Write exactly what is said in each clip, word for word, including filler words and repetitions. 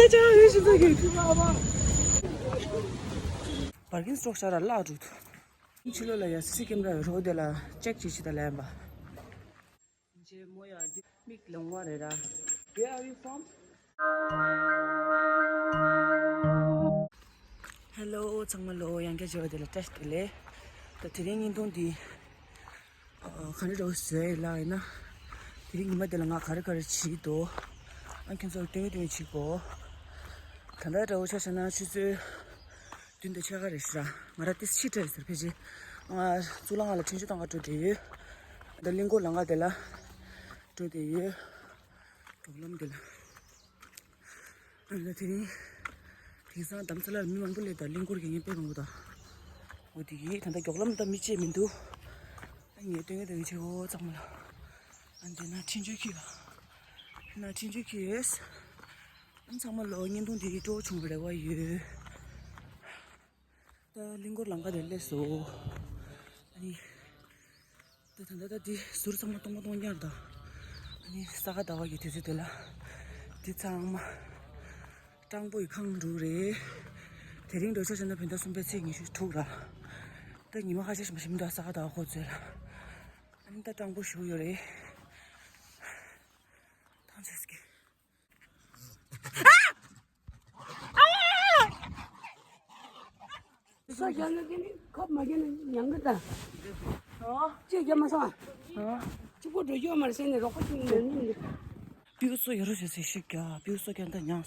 པར་ཀིང་སི་ཊོག་ཤར་ལ་བརླག་འགྲོ་འདུག་ཕྱི་ལོགས་ལ་ཡ་སི་སི་ཀེམ་ར་ཡོད་རོ། དེ་ལ་ཅེག་བྱེད་ཤི་ད་ལན་པ། ཇེ་མོ་ཡ་འདི་མིག་ལོང་བ་རེད་ར། Where are you from? Hello ཚང་མ་ལོ། ཡང་བསྐྱར་བྱས་པ་དེ་ལ་བཀྲ་ཤིས་བདེ་ལེགས། ད་དེ་རིང་བརྙན་ཐུང་འདི་ཨ་ག་འདྲ་འདྲ་བོ་བཟོས་ཡོད་ལབ་ཡིན་ན། དེ་རིང་ཉི་མ་དེ་ལ་ང་ག་རེ་ག་རེ་བྱེད་དོ། ཨ་ཁྱོད་ཚོར་སྟོན་སྟོན་བྱེད་གོ། ད་ལྟ་འདྲ་བོ་ཆ་བཞག་ན་ཆུ་ཚོད་བདུན་དང་ཕྱེད་ཀ་རེད་ཤག་ང་ར་ཏིས་ཕྱི་དྲགས་ཟེར་ཕལ་ཆེར། ང་གཙུག་ལག་ཁང་ལ་ཁྲིད་ཆུ་གཏོང་ག་འགྲོ་བསྡད་ཡོད། ད་གླིང་སྐོར་ལམ་ཁ་དེ་ལ་འགྲོ་བསྡད་ཡོད། གྲོགས་ལམ་དེ་ལ། ཨ་ད་དེ་རིང་དེང་སང་དྷ་རམ་ས་ལར་མི་མང་པོ་སླེབས་ད། གླིང་སྐོར་གྱི་ངས་དཔེ་མང་པོ་ད། འོ་དེ་གིས་ད་ལྟ་མགྱོགས་ལམ་ད་མི་བཅས་མི་འདུག་ཨ་ངས་སྟོན་གི་སྟོན་གི་བྱེད་འོ་ཚང་མ་ལ། ཨ་འདི་ན་འཕྲིན་བཅོལ་ཁྱེར་ཡོད། ན་འཕྲིན་བཅོལ་ཁྱེར་ཡོད། ཨ་ཚང་མ་ལོ་བརྙན་ཐུང་འདི་སྤྲོ་བྱུང་བའི་རེ་བ་ཡོད། ད་གླིང་སྐོར་ལམ་ཁ་དེ་སླེབས་སོང་། ཨ་ནི། ད་ད་ད་ད་འདི་ཟུར་ཚང་མ་སྟོང་པ་སྟོང་རྐྱང་རེད་ད། ཨ་ནི་ས་ག་ཟླ་བ་གི་དུས་ཚོད་དེ་ལ། འདི་ཚང་མ། སྤྲང་པོ་ཡི་ཁང་འདུག་རེད། དེ་རིང་འགྲོ་ཆོག་བྱས་ན་བོད་ཟླ་གསུམ་པའི་ཚེས་ཉི་ཤུ་དྲུག་ར། ད་ཉི་མ་ཁ་ཤས་ཤིག་མ་ཤི་མི་འདུག་ས་ག་ཟླ་བ་ཁོ་ཚོས་ལ། ཨ་ནི་ད་སྤྲང་པོ་ཞུགས་ཡོད་རེད། ཐང་ཆད་ཀྱི། སོ་རྒྱག་ན་དེ་ནི་ཁབ་མ་རྒྱག་ན་ཉང་གི་ད། ཅེས་རྒྱག་མ་སོང་ཨ། གཅིག་པོ་འགྲོ་རྒྱུ་མ་རེད་ཟེར་ནས་རོགས་པ་ཅིག་ནས་ནི། པིའུ་སོ་ཡ་རོ་ཞེས་ཟེར་ཤིག་ག་པིའུ་སོ་རྒྱག་ད་ཉང་།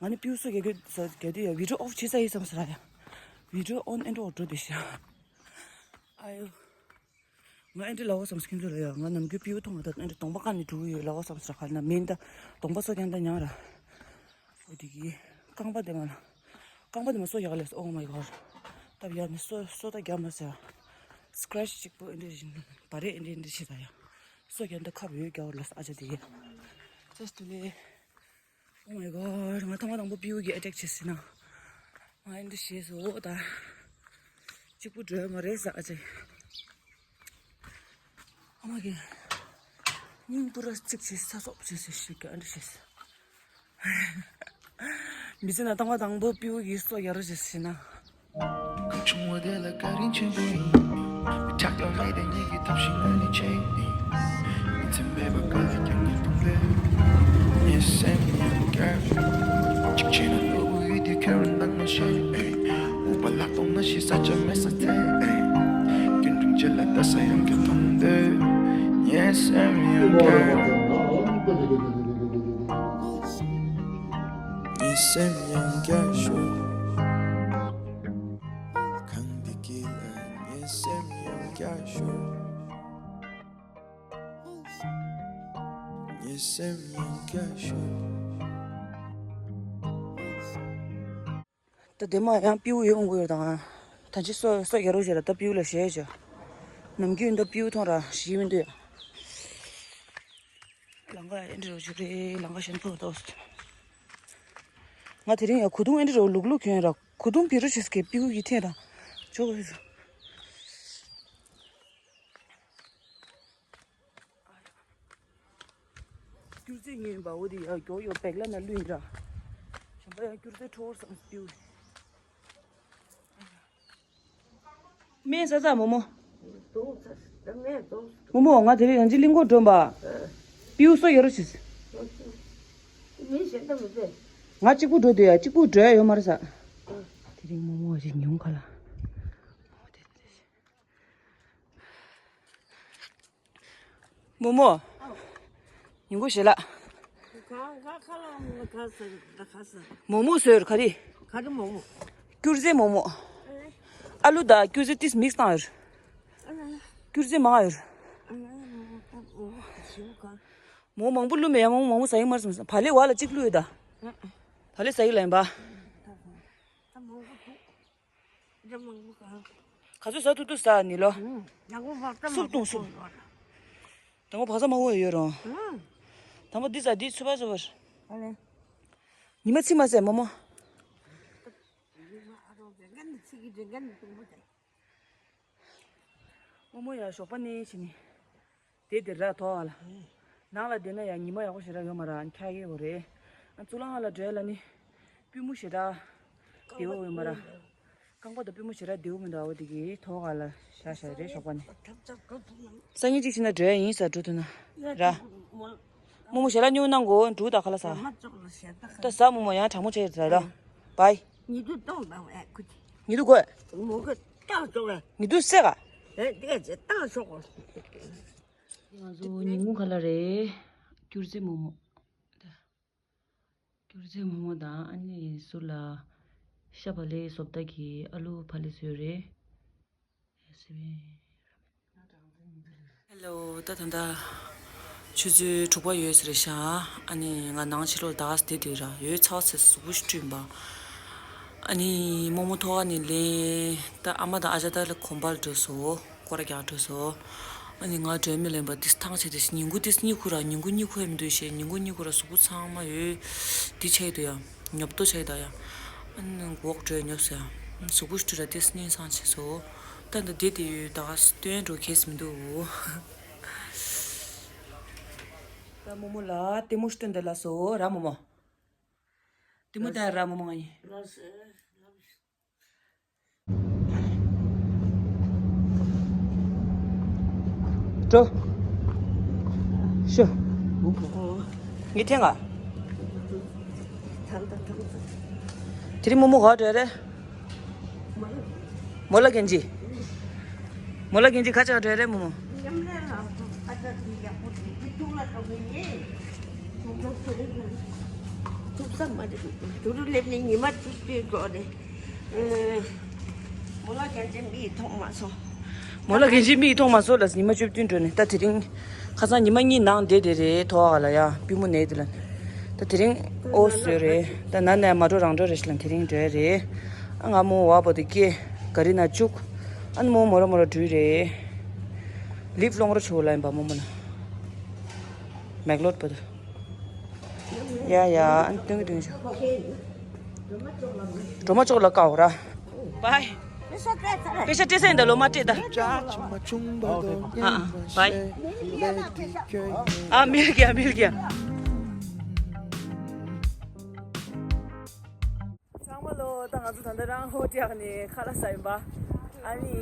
ང་ནི་པིའུ་སོ་རྒྱག་གི་ཟ་རྒྱག་དུས་ཡ་བི་ཌིའོ་ཨོཕ་བྱེད་ས་ཡིན་བསམ་ཟེར་ཡ། བི་ཌིའོ་ཨོན་ཨེན་ཌི་འོ་འགྲོ་དེ་ཤ། ཨ་ཡོ། ང་ཨེ་འདྲ་ལབ་བསམ་སྐྱིན་ཚོ་ལ་ཡ། ང་ནམ་རྒྱུན་པིའུ་མཐོང་བ་ད་ཨེ་འདྲ་གདོང་པ་བཀག་ནས་འགྲོ་གི་ཡོད་ལབ་བསམ་ས་ག་ན་མིན་ད། གདོང་པ་སོ་རྒྱག་ད་ཉང་ར། འོ་དེ་གི་རྐང་པ་དེ་མ་ལ། རྐང་པ་དེ་མ་སོ་ཡག་ལས། Oh my god. ད་ཡ་ནི་སོ་སོ་ད་རྒྱག་མ་ཟེར། སི་ཀེ་རེ་ཆི་གཅིག་པོ་ཨེ་འདྲ་བཞིན་བ་རེ་ཨེ་འདྲ་ཨེ་འདྲ་བྱེད་ད་ཡ། སོ་རྒྱག་ད་ཁབ་ཡོད་རྒྱག་ལས་ཨ་ཅག་དེ་ཡ། ཅེས་ཏུ་ལེ། Oh my god. ང་ཐེངས་མ་དང་པོ་པིའུ་གིས་ཨེ་ཊེག་བྱས་ཟིན་ན། ང་ཨེ་འདྲ་བྱས་སོ་ད། གཅིག་པུ་འགྲོ་ཡ་མ་རེད་ཟ་ཨ་ཅེ། ཨ་མ་གི། སྙིང་པུ་ར་གཅིག་བྱས་ས་སོག་བྱས་སོ་ཞིག་གི་ཨེ་འདྲ་བྱས་སོ། མི་ཚེ་ན་ཐེངས་མ་དང་པོ་པིའུ་གིས་སོ་ཡ་རོ་བྱས་ཟིན་ན། ཆུང་བ་དེ་ལ་བཀའ་དྲིན་ཆེན་པོ་ཡིན། ཆགས་སྡང་མེད་དེ་ཉིད་ཀྱི་ཐབས་ཤེས་ངོས་ནས་བྱེད། མི་ཚེ་མེད་པ་ག་ལ་ཀྱང་ངས་མཐོང་ལེ། ངའི་སེམས་ཡང་བསྐྱར། གཅིག་བྱས་ན་གློ་བུར་ཡུལ་དུས་ཁེར་ནང་ན་ཤེས། དབུགས་པ་ལ་གཏོང་ན་ཤི་ས་ཆ་མེད་ས་ཐལ། སྐྱིད་སྡུག་བརྗེད་ལ་ལྟ་ས་ཡང་གི་མཐོང་འདོད། ངའི་སེམས་ཡང་བསྐྱར། ངའི་སེམས་ཡང་བསྐྱར་ཞུ། གང་འདི་གི་ལ་ངའི་སེམས་ཡང་བསྐྱར་ཞུ། ངའི་སེམས་ཡང་བསྐྱར་ཞུ། ད་དེ་མ་ཡང་པིའུ་ཡོང་དགོས་ཡོད་དང་། ད་ཅི་སོ་སོ་རྒྱ་རོ་བྱས་ལ་ད་པིའུ་ལ་ཞེས་བྱ། ནམ་རྒྱུན་ད་པིའུ་མཐོང་ར་ཞིག་མི་འདུག་ཡ། ལང་ཀ་ཨེ་འདྲ་རོ་བྱུག་རེད། ལང་ཀ་གཞན་ཐོག་ཏོ། ང་དེ་རིང་ཡ་གོས་ཐུང་ཨེ་འདྲ་རོ་ལུག་ལུག་གྱོན་ར། གོས་ཐུང་བི་རོ་ཆེ་སྐད་པིའུ་གི་འཐེན་ར། ཇོ་གོ་ཧེ་སོ། སྐྱུར་རྩི་ཉོས་ཡིན་པ། འོ་དེ་ཡ་མགྱོགས་ཡོད་བེག་ལ་ན་བླུགས་ཡིན་ར། གཞན་པ་ཡ་སྐྱུར་རྩི་འཕྲོ་བར་སོང་སྤིའུ། སྨན་ཟ་ཟ་མོ་མོ། མོ་མོ་ང་དེ་རིང་རང་ཅི་གླིང་སྐོར་འགྲོ་བ། སྤིའུ་སོ་ཡོད་རོ་ཆིས། ང་གཅིག་པུ་འགྲོ་འདོད་ཡ། གཅིག་པུ་འགྲོ་ཡ་ཡོད་མ་རེད་ས། དེ་རིང་མོ་མོ་རེ་ཉུང་ག་ལ། མོ་མོ། ཉིན་གུང་ཞེ་ལགས། མོ་མོ་ཟེར་ག་རེ། ག་རེ་མོ་མོ། སྐྱུར་རྩི་མོ་མོ། ཨ་ལུ་དང་སྐྱུར་རྩི་ཏིས་མིག་སི་བཏང་ཡོད། སྐྱུར་རྩི་མང་ཡོད། མོ་མང་པོ་བླུགས་མེད་ཡ། མོ་མང་པོ་ཟ་ཡི་མ་རེད་སམ། བག་ལེབ་བ་ལ་གཅིག་བླུགས་ཡོད་ད། བག་ལེབ་ཟ་ཡི་ལ་ཡིན་པ། ག་ཚོད་ཟ་ཐུབ་ཐུབ་ཟ་ནི་ལོ། སུབ་བཏུང་སུབ། དང་པོ་བག་ཚ་མང་པོ་ཡོད་རུང་། དང་པོ་འདི་ཟ་འདི་ཚུད་པ་ཚུད་པར། ཉི་མ་ཚིག་མ་ཟས་མོ་མོ། མོ་མོ་ཡ་ཞོགས་པ་ནས་ཕྱིན་ནི། དེ་དེ་ར་ཐོག་ཨ་ལ། ནང་ལ་བསྡད་ན་ཡང་ཉི་མ་ཡག་པོ་ཞེ་དྲག་ཡོད་མ་རེད། ཨ་ཁྱ་གེ་བོ་རེད། ཨ་གཙུག་ལག་ཁང་ལ་འགྲོ་ཡ་ལ་ནི། པུས་མོ་ཞེ་དྲག་བདེ་བོ་ཡོད་མ་ར། རྐང་པ་དང་པུས་མོ་ཞེ་དྲག་བདེ་བོ་མི་འདུག་ཨ་བོ་དེ་གི་ཐོག་ཁ་ལ་བཞག་བཞག་རེད་ཞོགས་པ་ནས། སང་ཉིན་གཅིག་ཕྱིན་ན་འགྲོ་ཡ་ཡིན་ས་འགྲོ་ཐུབ་ན་ར། རྨོ་མོ་ཞལ་ལག་ཉུང་གནང་གོ་འབྲུག་དང་ཁ་ལག་ཟ། ད་ཟ་རྨོ་མོ་ཡང་གྲང་མོ་བྱས་ཡོད་ད་ལ། བའི། ཉི་དུ་གཏོང་དང་ཨ་ཁུ་ཅི། ཉི་དུ་དགོས། མོ་གི་ཏག་ཅོག་ཨ། ཉི་དུ་སེ་ག་ཨེ་དེ་ཅི་ཏག་ཅོག་ཨ། ང་ཚོ་ཉིན་གུང་ཁ་ལག་རེད། སྐྱུར་རྩི་རྨོ་མོ། སྐྱུར་རྩི་རྨོ་མོ་དང་ཨ་ནི་ཟུར་ལ་ཤ་བག་ལེབ་བཟོ་ལྟ་གི་ཨ་ལུ་བག་ལེབ་བཟོས་རེད། ཧེ་ལོ། ད་ད་ལྟ་ཆུ་ཚོད་དྲུག་པ་ཡོད་ས་རེད་ཤག་ཨ་ནི་ང་ནང་ཕྱི་ལོགས་ལ་ད་ག་སེ་བསྡད་དུས་ར་ཡོད་ཚ་བ་ཚ་གཟུགས་པོ་ཞིག་བསྐྲུན་པ། ཨ་ནི་རྨོ་མོ་ཐོག་ཁ་ནས་ལེན། ད་ཨ་མ་དང་ཨ་ཅག་ད་ལ་གོམ་པ་ལ་འགྲོ་སོང་། སྐོར་ར་རྒྱག་འགྲོ་སོང་། ཨ་ནི་ང་སྒྲོལ་མ་ལེན་པ་འདི་ཐང་ཆད་དེ་ཉིན་གུང་དེ་གཉིད་ཁུག་ར་ཉིན་གུང་གཉིད་ཁུག་ཡ་མི་འདུག་ཞེས་ཉིན་གུང་གཉིད་ཁུག་ར་གཟུགས་པོ་ཚང་མ་ཡོད་འདི་ཆད་འདུག་ཡ། ཉོབ་ཏོ་ཆད་ད་ཡ། ཨ་ནི་འོག་འགྲོ་ཉོབ་སོང་ཡ། གཟུགས་པོ་ཞིག་བཀྲུས་ར་དེ་སྙིང་སང་ཆད་སོང་། ད་འདི་བསྡད་དེ་ཡོད་ད་ག་སྟོན་འགྲོ་གལ་སྲིད་མི་འདུག་ད་རྨོ་མོ་ལ་ལྟད་མོ་སྟོན་ད་ལ་སོ་ར་རྨོ་མོ། ལྟད་མོ་ལྟ་ར་རྨོ་མོ་ང་ཡིན། འགྲོ། ཤོ། ངས་འཐེན་ག་དེ་རིང་རྨོ་མོ་ག་བ་འགྲོ་ཡ་རེད། མོ་ལ་གན་ཇི། མོ་ལ་གན་ཇི་ཁ་ཆག་འགྲོ་ཡ་རེད་རྨོ་མོ། ཐུག་ས་མ་རེད། དུ་རུ་སླེབས་ནས་ཉི་མ་བཅུ་བཅུའི་འགྲོ་རེད། མོ་ལ་གན་ཇི་མིག་མཐོང་མ་སོང་། མོ་ལ་གན་ཇི་མིག་མཐོང་མ་སོང་ལ་ཉི་མ་བཅུ་བདུན་འགྲོ་ནས་ད་དེ་རིང་ཁ་སང་ཉི་མ་གཉིས་ནང་བསྡད་དེ་རེད་ཐོག་ཨ་ལ་ཡ་པུས་མོ་ནས་དེ་ལ་ད་དེ་རིང་ཨོ་བཟོས་རེད་ད་ན་ནས་མ་འགྲོ་རང་འགྲོ་རེད་ཤི་ལ་དེ་རིང་འགྲོ་ཡ་རེད། ཨ་ང་མོ་བ་པོ་དེ་སྐྱེ་ག་རི་ན་བཅུག་ཨ་ནི་མོ་མོ་ར་མོ་ར་འགྲུལ་རེད། ལིབ་སློང་རོ་ཆུ་ལ་ཡིན་པ་མོ་མོ་ན་མེག་ལོད་པོ་དེ། ཡ་ཡ་ཨ་ནི་སྟོན་གི་སྟོན་གི་ཆོག་སྒྲོལ་མ་ཅོག་ལ་ཀའོ་ར། བའི། པེ་ཤ་སྤྲད་ས་ཡིན་ད་ལོ་མ་སྤྲད་ད། ཨ་ཨ་བའི། ཨ་མིལ་གྱ་མིལ་གྱ། ཚང་མ་ལོ་ད་ང་ཚོ་ད་ལྟ་རང་ཧོ་ཊེལ་ནས་ཁ་ལག་ཟ་ཡིན་པ། ཨ་ནི།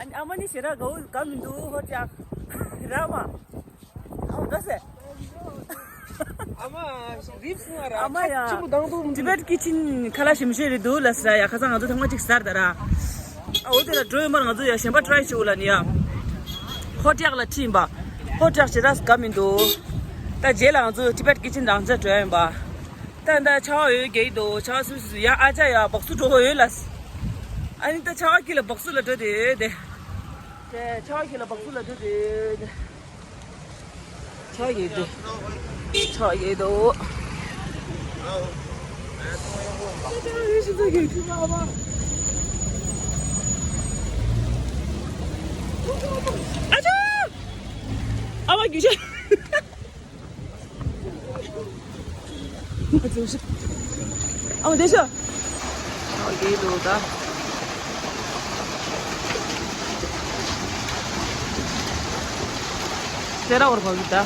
ཨ་ནི་ཨ་མ་ནི་ཞེ་དྲག་དགའ་བོ་དགའ་མི་འདུག་ཧོ་ཊེལ་ར་མ། ཨ་མ་དགའ་སེ། ཨ་མ་རིབ་སོང་ང་ར། ཨ་མ་ཡ། ཅི་མོ་དང་དུ་མི་འདུག་ཊི་བེཊ་ཀི་ཆིན་ཁ་ལག་ཞིམ་ཤོས་རེད་འདུག་ལ་ཟེར་ཡ། ཁ་སང་ང་ཚོ་ཐེངས་མ་གཅིག་ཟར་ད་ར། ཨ་འོ་དེ་ལ་འགྲོ་ཡོད་མར་ང་ཚོ་ཡ་གཞན་པ་ཊི་རའི་བྱེད་འོ་ལ་ནི་ཡ། ཧོ་ཊེལ་ལ་ཁྲིད་ཡིན་པ། ཧོ་ཊེལ་ཞེ་དྲག་དགའ་མི་འདུག་ད་རྗེས་ལ་ང་ཚོ་ཊི་བེཊ་ཀི་ཆིན་རང་ཅག་འགྲོ་ཡ་ཡིན་པ། ད་ད་ཆར་པ་ཡོད་རྒྱག་གི་འདུག་ཆར་པ་སུ་སུ་ཡ་ཨ་ཅག་ཡ་སྦག་སུ་འགྲོ་གི་ཡོད་ལ། ཨ་ནི་ད་ཆར་པ་ཁྱི་ལ་སྦག་སུ་ལ་འགྲོ་དེ་ཡོད་དེ། དེ་ཆར་པ་ཁྱི་ལ་སྦག་སུ་ལ་འགྲོ་དེ་ཡོད་དེ། ཆར་པ་ཡོད་དེ། ཆར་པ་ཡོད་དོ། ཨ་ཅག་ཨ་མ་རྒྱུ་ཆ། ཨ་མ་དེ་ཤ། ཨ་མ་དེ་ཤ། ཨ་མ་དེ་འདུག་ད། སེ་ར་བར་བབས་ད།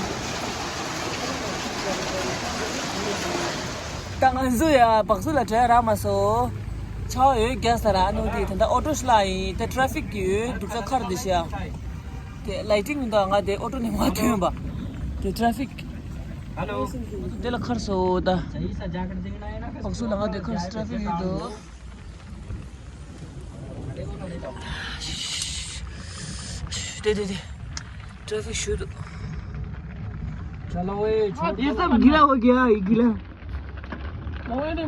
ད་ང་ཚོ་ཡ་སྦག་སུ་ལ་འགྲོ་ཡ་རག་མ་སོང་། ཆར་པ་ཡོད་རྒྱག་ས་ར་ཨ་ནུ་དེ་ད་ལྟ་ཨོ་ཊོ་ཤི་ལ་ཡིན་ད་ཊ་རེ་ཕིག་ཡོད་འདུག་ས་ཁར་འདི་ཤ། དེ་ལའི་ཊིང་མི་འདུག་ང་དེ་ཨོ་ཊོ་ནས་མར་ཐོན་པ། དེ་ཊ་རེ་ཕིག་དེ་ལ་ཁར་སོ་ད། སྦག་སུ་ལ་ང་དེ་ཁར་ཊ་རེ་ཕིག་ཡོད་འདུག་དེ་དེ་དེ། ཊ་རེ་ཕིག་ཞུ་འདུག ये सब गिला हो गया है, गिला। इतने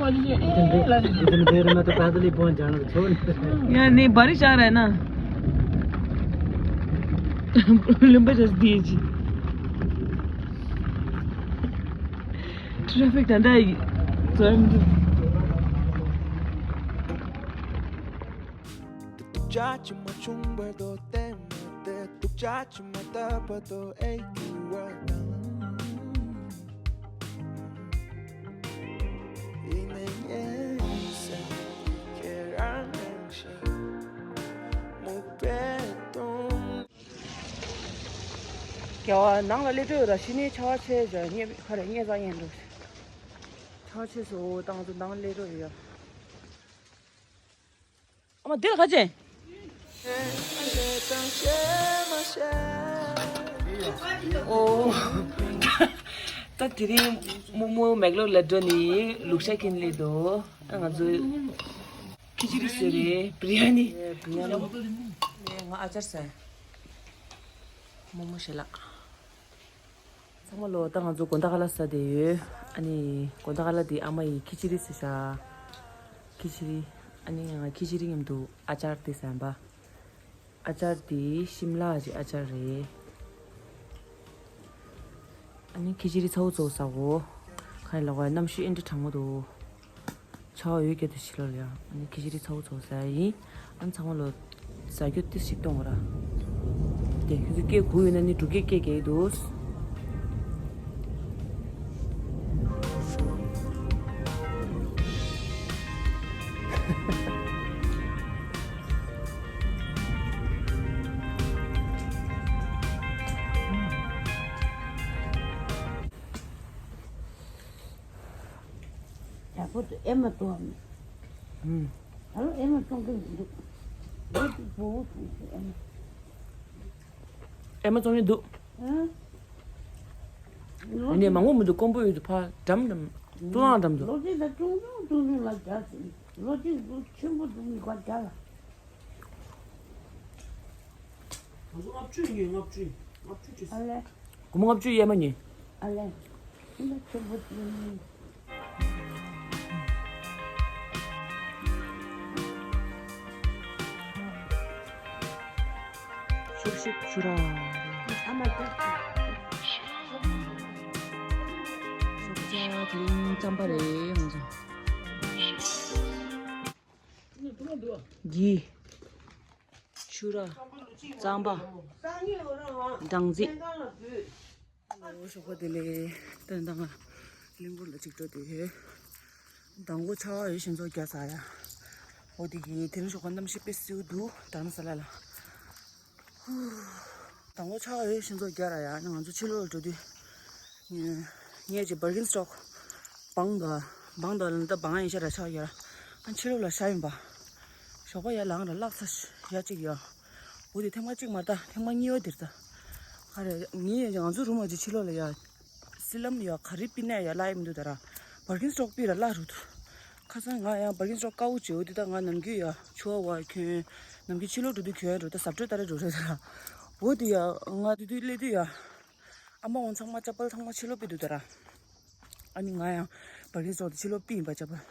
देर, इतने देर में तो पैदल ही पहुंच जाना था, छोड़। यार, नहीं, बारिश आ रहा है ना। लंबा जस दिए जी। ट्रैफिक धंधा है। तो हम तो རྒྱལ་བ་ནང་ལ་སླེབས་འགྲོ་ཡོད་ར། ཕྱི་ནས་ཆར་པ་ཆེ་ཟེར་སྙད་ཁ་རེ་སྙད་ཙག་སྙད་འགྲོ། ཆགས་ཆེ་སོ་ཏང་ཚོ་ནང་སླེབས་རོགས་ཡོད། ཨ་མ་དེ་ལ་ཁ་ཅན། ཨོ། ད་དེ་རིང་རྨོ་མོ་མེག་ལོར་ལ་འགྲོ་ནི་ལུག་ཤ་ཁྱེར་སླེབས་འདུག་ཨ་ང་ཚོ་ཁི་ཅི་རི་ཟེར་རེད། བི་རི་ཡ་ནི། བི་རི་ཡ་ནི། ང་ཨ་ཅར་ཟ། རྨོ་མོ་ཞལ་ལག་ཚང་མ་ལོ། ད་ང་ཚོ་དགོང་དག་ཁ་ལག་ཟ་བསྡད་ཡོད། ཨ་ནི་དགོང་དག་ཁ་ལག་དེ་ཨ་མ་ཡིས་ཁི་ཅི་རི་ཟེར་ཤག་ཁི་ཅི་རི། ཨ་ནི་ང་ཁི་ཅི་རི་མཉམ་དུ་ཨ་ཅར་དེ་ཟ་ཡིན་པ། ཨ་ཅར་དེ་ཤིམ་ལ་གི་ཨ་ཅར་རེད། ཨ་ནི་ཁི་ཅི་རི་ཚ་བོ་ཚོ་ཟ་གོ། ཁ་ཡིན་ལ་གོ་གནམ་གཤིས་ཨེ་འདྲ་གྲང་མོ་འདུག་ཆར་པ་ཡོད་སྐད་དུ་ཕྱི་ལོགས་ལ་ཡ། ཨ་ནི་ཁི་ཅི་རི་ཚ་བོ་ཚོ་ཟ་ཡིན། ཨ་ནི་ཚང་མ་ལོ་ཟ་རྒྱུ་ཏིས་ཞིག་གཏོང་གོ་ར། དེ་ཁྱོད་ཚོ་སྐད་གོ་ཡོད་ན་ནི་འབྲུག་སྐད་སྐད་རྒྱག་གི་འདུག་ཡག་པོ་འདུག་ཨེ་མ་གཏོང་ཨ་མ། ཨུམ། ད་ལོ་ཨེ་མ་གཏོང་གི་མི་འདུག་ལོ་གཅིག་བོ་བོ་གཏོང་གི་ཨེ་མ། ཨེ་མ་གཏོང་གི་འདུག་ཨ། ལོ་ཨ་ནི་གཅིག་མང་པོ་མི་འདུག་ཀོང་པོ་ཡོད་དུ་ཕ་འགྲམ་འགྲམ། ཀྲུང་ལང་འགྲམ་དུ། ལོ་གཅིག་ད་ཀྲུང་ཀྲུང་ཀྲུང་ཀྲུང་ལ་རྒྱག་ཟིན། ལོ་གཅིག་འདུག་ཆེན་པོ་འདུག་མི་དགོས་རྒྱག་ལ། ང་ཚོ་ལྔ་བཅུ་ཡིན། ལྔ་བཅུ་ཡིན། ལྔ་བཅུ་བྱེད། ཨ་ལེ། སྒོར་མོ་ལྔ་བཅུ་གཡས་མ་ཉོས། ཨ་ལེ། ཁྱེད་ལ་ཆེན་པོ་ཡིན། ཤུག་ཤུག་ཆུ་ར། ཨ་མ་ཏོག་ཙམ། ཤུག་ཅག་དེ་རིང་རྩམ་པ་རེད་ང་ཚོ། གི། ཆུ་ར། རྩམ་པ། སྦྲང་རྩི། ཨོ་ཞོགས་པ་བདེ་ལེགས། ཏན་ཏན་ང་གླིང་སྐོར་ལ་གཅིག་འགྲོ་དུས་ཧེ། དང་པོ་ཆར་པ་ཡོད་བཞིན་ཚོ་རྒྱག་ས་ཡ། འོ་དེ་གི་དེ་རིང་ཞོགས་པ་གནམ་གཤིས་དཔེ་བསིལ་འདུག་རྡ་རམ་ས་ལ་ལ། དང་པོ་ཆར་པ་ཡོད་བཞིན་ཚོ་རྒྱག་ར་ཡ། ང་ཚོ་ཕྱི་ལོགས་ལ་འགྲོ་དུས། ངས་ཀྱི་བར་ཀིན་སི་ཊོག་བང་དང་། བང་དང་ལ་ད་བང་ཡིན་ཤ་ར་ཆགས་ཡོད་ར། ཨ་ཕྱི་ལོགས་ལ་ཤ་ཡིན་པ། ཞོགས་པ་ཡར་ལངས་ར་བརླག་ཚར་ཡ་གཅིག་ཡ། འོ་དེ་ཐེངས་མ་གཅིག་མ་རེད་ད་ཐེངས་མ་གཉིས་པ་དེ་རེད་ད། ག་རེ་ངས་ང་ཚོ་རུམ་མ་གཅིག་ཕྱི་ལོགས་ལ་ཡ། སི་ལམ་ཡ་ག་རེ་པི་ནས་ཡ་བརླག་ཡི་མི་འདུག་ད་ར། བར་ཀིན་སི་ཊོག་པི་ར་བརླག་རུ་འདུག་ཁ་སང་ང་ཡང་བར་ཀིན་སི་ཊོག་དཀའ་བོ་བྱེད། འོ་དེ་ད་ང་ནམ་རྒྱུན་ཡ་ཆུ་བ་བ་གྱོན། ནམ་རྒྱུན་ཕྱི་ལོགས་འགྲོ་དུས་གྱོན་ཡ་འགྲོ་ད་ཟབ་སྤྲོས་ལྟར་འགྲོ་རེད་ད་ར། འོ་དེ་ཡ་ང་དུས་དུས་སླེབས་དུས་ཡ། ཨ་མ་འོང་ཚང་མ་ཅ་པལ་ཚང་མ་ཕྱི་ལོགས་པི་འདུག་ད་ར། ཨ་ནི་ང་ཡང་བར་ཀིན་སི་ཊོག་དེ་ཕྱི་ལོགས་པི་ཡིན་པ་ཅ་པལ།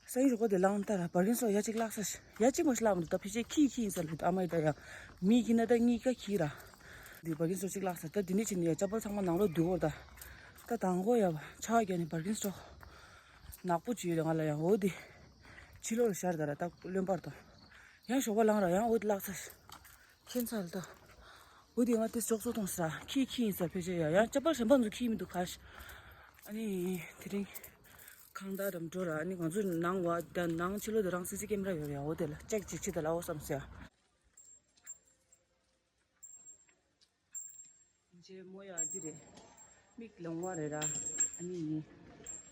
སང་ཉིན་རུ་སྐོར་དེ་ལངས་ལྟ་ར་བར་ཀིན་སི་ཊོག་ཡ་གཅིག་བརླག་ས་ཤ། ཡ་གཅིག་མ་ཤི་བརླག་མི་འདུག་ད་ཕལ་ཆེར་ཁྱི་ཁྱི་ཡིན་ས་ལ་འདུག་ཨ་མ་ཡི་ད་ཡ། མི་ཁྱི་ན་ད་གཉིས་ཀ་ཁྱི་ར། འདི་བར་ཀིན་སི་ཊོག་གཅིག་བརླག་ས་ད་འདི་ནས་ཕྱིན་ནས་ཡ་ཅ་པལ་ཚང་མ་ནང་ལོགས་འདུག་གོ་ད། ད་དང་གོ་ཡ་བ་ཆགས་རྒྱ་ནས་བར་ཀིན་སི་ཊོག་ནག་པོ་བྱོས་ཡོད་ང་ལ་ཡ་འོ་དེ། ཕྱི་ལོགས་ལ་ཤར་ད་ར་ད་རློན་པར་ད། ཡང་ཞོགས་པ་ལངས་ར་ཡང་འོ་དེ་བརླག་ས་ཤ། ཁྱེད་ཚར་ད། འོ་དེ་ང་དེ་ཅོག་ཙོ་གཏོང་ས་ཁྱི་ཁྱི་ཡིན་ས་ཕལ་ཆེར་ཡ་ཡང་ཅ་པལ་གཞན་པ་ཚོ་ཁྱི་མི་འདུག་ག་ཤ། ཨ་ནི་དེ་རིང་ཁང་བདག་རམ་འགྲོ་ར་ཨ་ནི་ང་ཚོ་ནང་བ་ད་ནང་ཕྱི་ལོགས་དེ་རང་སི་སི་ཀེམ་ར་ཡོད་རེད་ཡ། འོ་དེ་ལ་ཅེག་ཅིག་ཕྱི་ད་ལ་འོ་བསམ་སོ་ཡ། ཇེ་མོ་ཡ་འདི་རེད། མིག་ལོང་བ་རེད་ར། ཨ་ནི་ཡིན།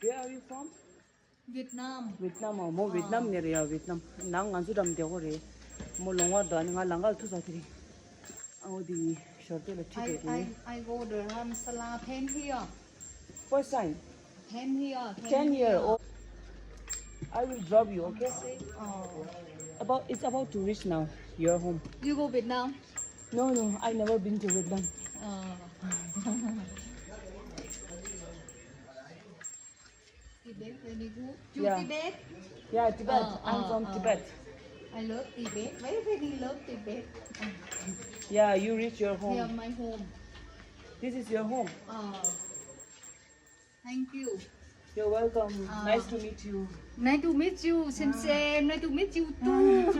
Where are you from? Vietnam. Vietnam ཨོ་མོ་ཝེད་ནམ་ནས་རེད་ཡ་ཝེད་ནམ། ནང་ང་ཚོ་འགྲམ་བསྡད་གོ་རེད། མོ་ལོང་བ་འདུག་ཨ་ནི་ང་ལང་ཀ་ལ་ཐུག་ས་དེ་རེད། ཨ་འོ་དེ་ཡིན་ཞོར་དེ་ལ་ཁྲིད་I, བསྡད་དེ། I, I go Dharamsala ten here. First time? Ten here, ten Ten year here. Oh. I will drop you, okay? Oh. About, it's about to reach now, your home. You go Vietnam? No, no, I never been to Vietnam. Oh. Tibet very good. You Yeah. Tibet? Yeah, Tibet. Oh, I'm oh, from oh. Tibet. I love Tibet. Very, very love Tibet. Yeah, you reach your home. Yeah, my home. This is your home. Oh. Thank you. You're welcome. Ah. Nice to meet you. Nice to meet you. Same, same. Nice to meet you too.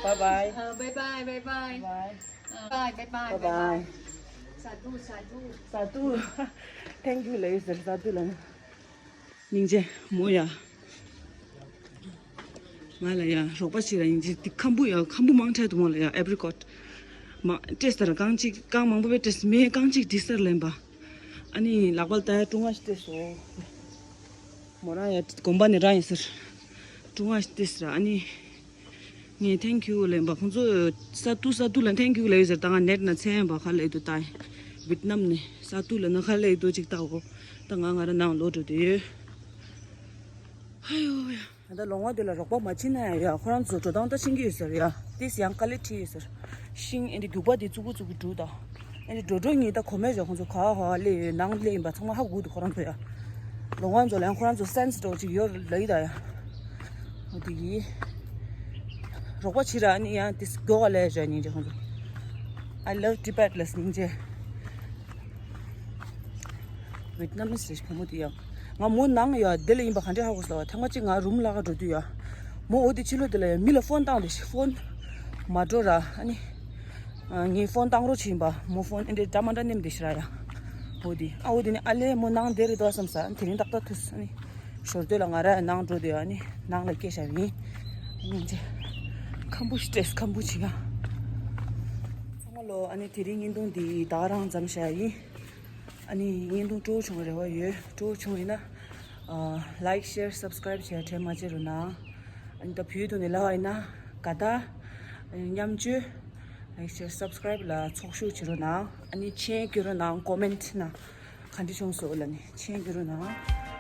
Bye bye. Uh, bye bye. Bye bye. Bye. Uh, bye bye. Bye bye. Bye bye. Sadhu, sadhu. Sadhu. Thank you, ladies. Sadhu. སྙིང་རྗེ་མོ་ཡ། ང་ལ་ཡ་རོགས་པ་ཞིག་ལ་སྙིང་རྗེ་འདི་ཁམ་བུ་ཡ་ཁམ་བུ་མང་དྲགས་འདུག་མོ་ལ་ཡ་ཨེ་པི་རི་ཀོཊ། མ་སྤྲད་ས་ར་རྐང་གཅིག་རྐང་མང་པོ་བས་སྤྲད་ས་མེད་རྐང་གཅིག་འདི་སར་ལེན་པ། ཨ་ནི་ལག་པ་ལ་ད་ཡ་ཀྲུང་ང་ཞིག་སྤྲད་སོ། མོ་རང་ཡ་དགོན་པ་ནས་རང་ཡིན་ཟེར། ཀྲུང་ཨ་ཏི་ཟེར། ཨ་ནི་ངས་ཐེང་ཁྱུ་ལབ་པ། ཁོང་ཚོ་ས་ཏུ་ས་ཏུ་ལ་ཐེང་ཁྱུ་ལབ་ཡོད་ཟེར། ད་ང་ནེཊ་ན་མཚན་པ་ག་ལབ་འདུག་ད། ཝེད་ནམ་ནས་ས་ཏུ་ལབ་ན་ག་ལབ་འདུག་ཅིག་ལྟ་འོ། ད་ང་ང་རང་ནང་ལོག་འགྲོ་འདོད་ཡོད། ཧ་ཡོ་ཡ། ད་ལོང་བ་དེ་ལ་རོགས་པ་མ་བྱེད་ན་ཡ། ཡ་ཁོ་རང་ཚོ་འགྲོ་སྟངས་ད་ཤེས་ཀྱི་ཡོད་ཟེར་ཡ། ཏིས་ཡང་དཀའ་ལས་འཕྲད་ཡོད་ཟེར། ཤིང་ཨེ་འདི་རྒྱུག་པ་དེ་བཙུགས་པོ་བཙུགས་པོ་འགྲོ་ད། ཨེ་འདི་འགྲོ་འགྲོ་ཉིད་ད་གོ་མེད་བཞག། ཁོང་ཚོ་ག་ཧ་ཧ་སླེབས་ཡོད། ནང་སླེབས་ཡིན་པ་ཚང་མ་ཧ་གོ་འདུག་ཁོ་རང་ཚོ་ཡ། ལོང་བ་ཚོ་ལ་ཡང་ཁོ་རང་ཚོ་སེན་སི་འདྲ་བོ་ཅིག་ཡོད་ལ་ཡི་ད་ཡ། འོ་དེ་གི་རོགས་པ་བྱེད་ར། ཨ་ནི་ཡང་ཏིས་མགྱོགས་པ་ལས་བཞག་སྙིང་རྗེ་ཁོང་ཚོ། I love Tibet ལ་སྙིང་རྗེ། ཝེད་ནམ་མི་སི་རེད་བུ་མོ་དེ་ཡང་། ང་མོ་ནང་ཡ་དེ་ལ་ཡིན་པ་ག་འདྲ་ཧ་གོ་སོང་བ། ཐེངས་མ་གཅིག་ང་རུམ་ལ་ག་འགྲོ་དུས་ཡ། མོ་འོ་དེ་ཕྱི་ལོགས་དེ་ལ་ཡ་མི་ལ་ཕོན་བཏང་དེ་ཤི་ཕོན་མ་འགྲོ་ར། ཨ་ནི་ངས་ཕོན་བཏང་རོགས་བྱིན་པ། མོ་ཕོན་ཨེ་འདྲ་འདྲ་མ་འདྲ་ནེམ་དེ་ཤི་ར་ཡ། འོ་དེ་ཨ་འོ་དེ་ནི་ཨ་ལེ་མོ་ནང་དེ་རེད་དོ་བསམ་ས། དེ་རིང་ཏག་ཏག་ཐུས། ཨ་ནི་ཞོར་དུས་ལ་ང་ར་ནང་འགྲོ་དུས་ཨ་ནི་ནང་ལ་སྐད་བཤད་པ་ཡིན། སྙིང་རྗེ། ཁམ་བུ་སི་ཊེ་སི་ཁམ་བུ་ཆི་ཡ། ཚང་མ་ལོ། ཨ་ནི་དེ་རིང་བརྙན་ཐུང་འདི་ད་ག་རང་མཚམས་བཞག་ཡིན། ཨ་ནི་བརྙན་ཐུང་སྤྲོ་བོ་བྱུང་བའི་རེ་བ་ཡོད། སྤྲོ་བོ་བྱུང་ཡིན་ན་ལའིཀ་ཤེར་སབ་སི་ཀ་རའིབ་བྱས་དྲན་མ་བརྗེད་རོགས་གནང་། ཨ་ནི་ད་བོད་དུ་ནས་ལབ་པ་ཡིན་ན་དགའ་རྟགས། ཨ་ནི་མཉམ་སྤྱོད། ལའིཀ་ཤེར་སབ་སི་ཀ་རའིབ་ལ་ཚོགས་ཞུགས་བྱེད་རོགས་གནང་། ཨ་ནི་མཆན་སྐྱོན་རོགས་གནང་། ཀོ་མེན་ཊི་ནང་ག་འདྲ་བྱུང་སོང་ལབ་ནས་མཆན་སྐྱོན་རོགས་གནང་།